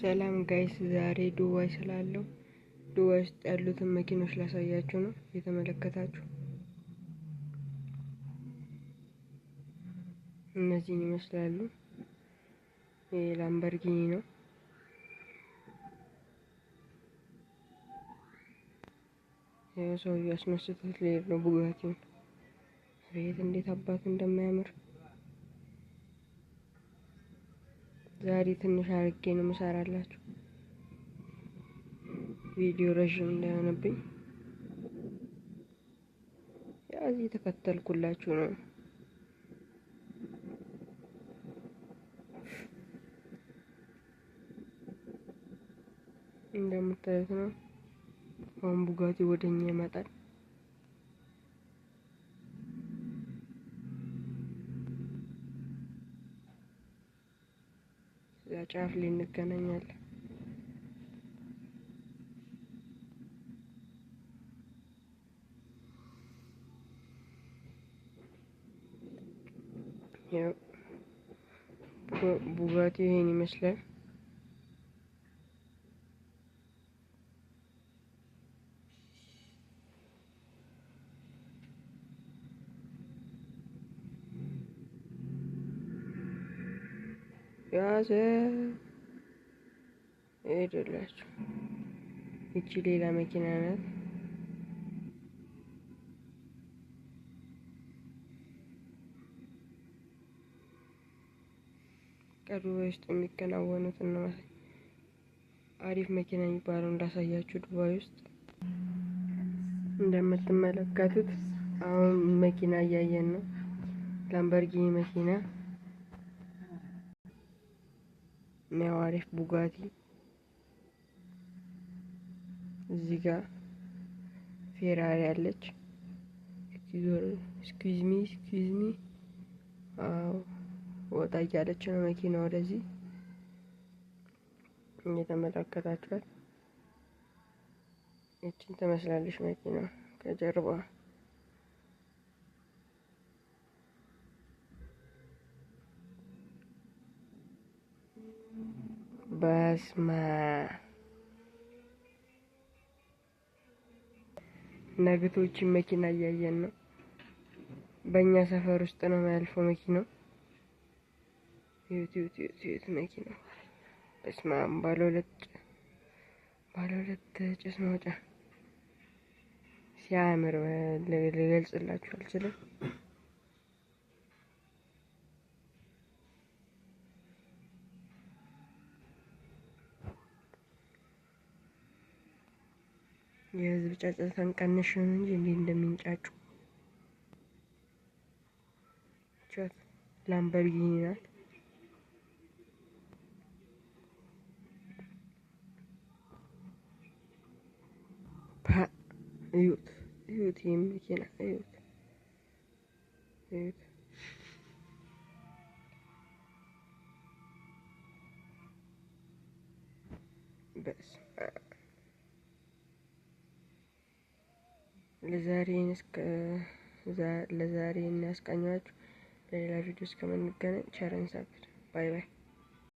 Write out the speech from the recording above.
ሰላም guys፣ ዛሬ ዱባይ ስላለው ዱባይ ውስጥ ያሉትን መኪኖች ላሳያችሁ ነው። እየተመለከታችሁ እነዚህን ይመስላሉ። ይሄ ላምበርጊኒ ነው። ይኸው ሰውዬው አስነስቶት ሊሄድ ነው ቡጋቲውን። ቤት እንዴት አባቱ እንደማያምር! ዛሬ ትንሽ አርጌ ነው የምሰራላችሁ፣ ቪዲዮ ረዥም እንዳይሆንብኝ። ያው እየተከተልኩላችሁ ነው። እንደምታዩት ነው። አሁን ቡጋቲ ወደኛ ይመጣል። እዛ ጫፍ ላይ እንገናኛለን። ያው ቡጋቲ ይሄን ይመስላል። ያዘ ሄደላችሁ። ይቺ ሌላ መኪና ናት። ከዱባይ ውስጥ የሚከናወኑት እና አሪፍ መኪና የሚባለው እንዳሳያችሁ ዱባይ ውስጥ እንደምትመለከቱት አሁን መኪና እያየን ነው። ላምበርጊኒ መኪና ነው። አሪፍ ቡጋቲ እዚህ ጋር ፌራሪ አለች። Excuse me, excuse me። አዎ፣ ወጣ እያለች ነው መኪና ወደዚህ፣ እየተመለከታችኋት ይችን ትመስላለች መኪና ከጀርባ። በስመ ነግቶችን መኪና እያየን ነው። በእኛ ሰፈር ውስጥ ነው የሚያልፈው መኪናው። እዩት እዩት እዩት እዩት መኪናው። በስመ አብ፣ ባለ ሁለት ጭስ ማውጫ ሲያምር ልገልጽላችሁ አልችልም። የህዝብ ጫጫታን ቀንሽ ነው እንጂ እንዴት እንደሚንጫጩ። ቻት ላምበርጊኒ ናት። ፓ እዩት እዩት፣ ይህን መኪና እዩት እዩት። በስመ አብ። ለዛሬ እናስቃኛችሁ። በሌላ ቪዲዮ እስከምንገናኝ ቸር እንሰንብት። Bye bye።